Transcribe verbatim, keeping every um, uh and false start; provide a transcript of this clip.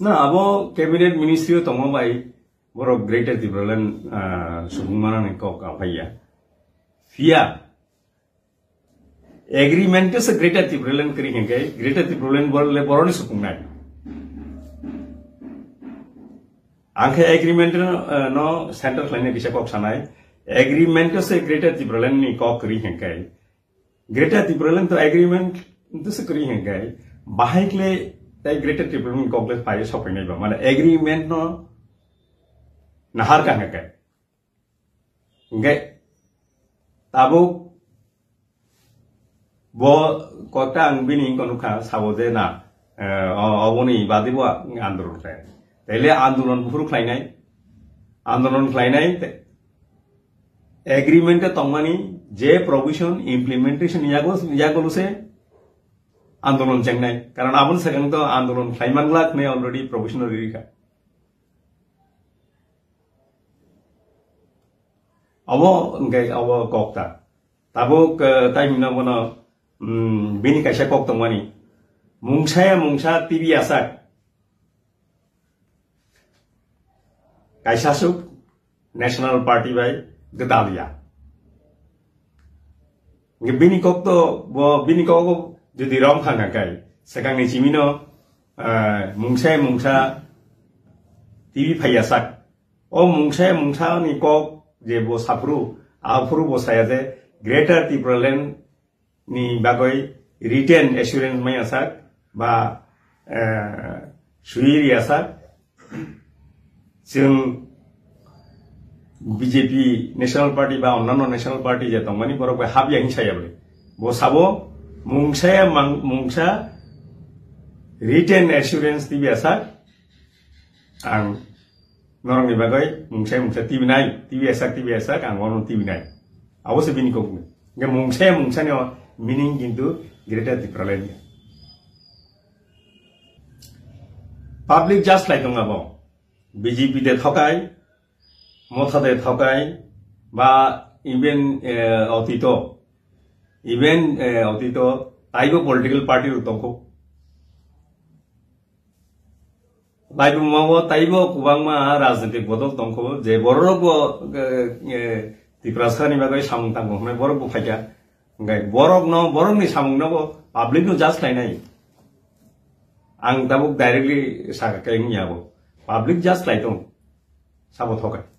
Na, abo cabinet ministry o tongma bai borok Greater Tipraland, ah, subung manani kok aphaiya. Phiya agreement se Greater Tipraland kri hingke Greater Tipraland bor-, le boroni subung nai. Angkhe agreement no, ah, no center khlaina kisa kok sanai. Agreement se Greater Tipraland ni kok kri hingke Greater Tipraland to agreement to se kri hingke bahai kle tai Greater Tipraland kok le phai sopai nai ba. Mane agreement no nahar ka hingke. Hingke tabuk bo kota ang bini hingko nukha sabo je na, eh, o-, oboni badi bo andolon khlai. Taile andolon buphuru khlainai, andolon khlainai te-, agreement e tongmani je provision implementation yago, yagolo se andolon chengnai. Karon aboni sakang to andolon khlaiman glak ne already provision rikha. Abo hingke abo kok ta. Tabuk, eh, tai hino bono, mm, bini kaisa kok tongmani. Mungsa ya mungsa T V asak. Kaisa suk National Party bai gwdal ya. Hingke bini kok to, bo, bini kok jodi rom khang kha kai, sekang ni chimino, eh, mungsa ya mungsa T V phai ya sak. O mungsa ya mungsa ni kok je bo saphuru, aphuru bo saya je Greater Tipraland ni bagoi written assurance maya sak ba, eh, suiri ya sak. Chwng B J P National Party ba onnanno National Party je tongmani borok bai hap ya hinsa ya bai. Bo sabo mungsa ya mang-, mungsa written assurance T V asak. Ang norokni bagwi mungsa mungsa T V nai, T V asak, T V asak, ang ono T V nai. Abo se bini kokni. Hingke mungsa mungsa ni meaning kintu Greater Tipraland. Public just lai tong abo. B J P de thokai, Motha de thokai, ba even, eh, otito, even, eh, otito, taibo political party rok tongkho. Laibuma bo taibo kwbangma rajnitik bodol tongkho, je borok bo, eh, eh, Tiprasa ni bagwi samung tangkho hwnwi borok bo phaikha. Hingke borok no, borok ni samung no bo public no judge khlainai. Ang tabuk directly sakha khe wngya bo. Public judge khlai tong. Sabo thokai.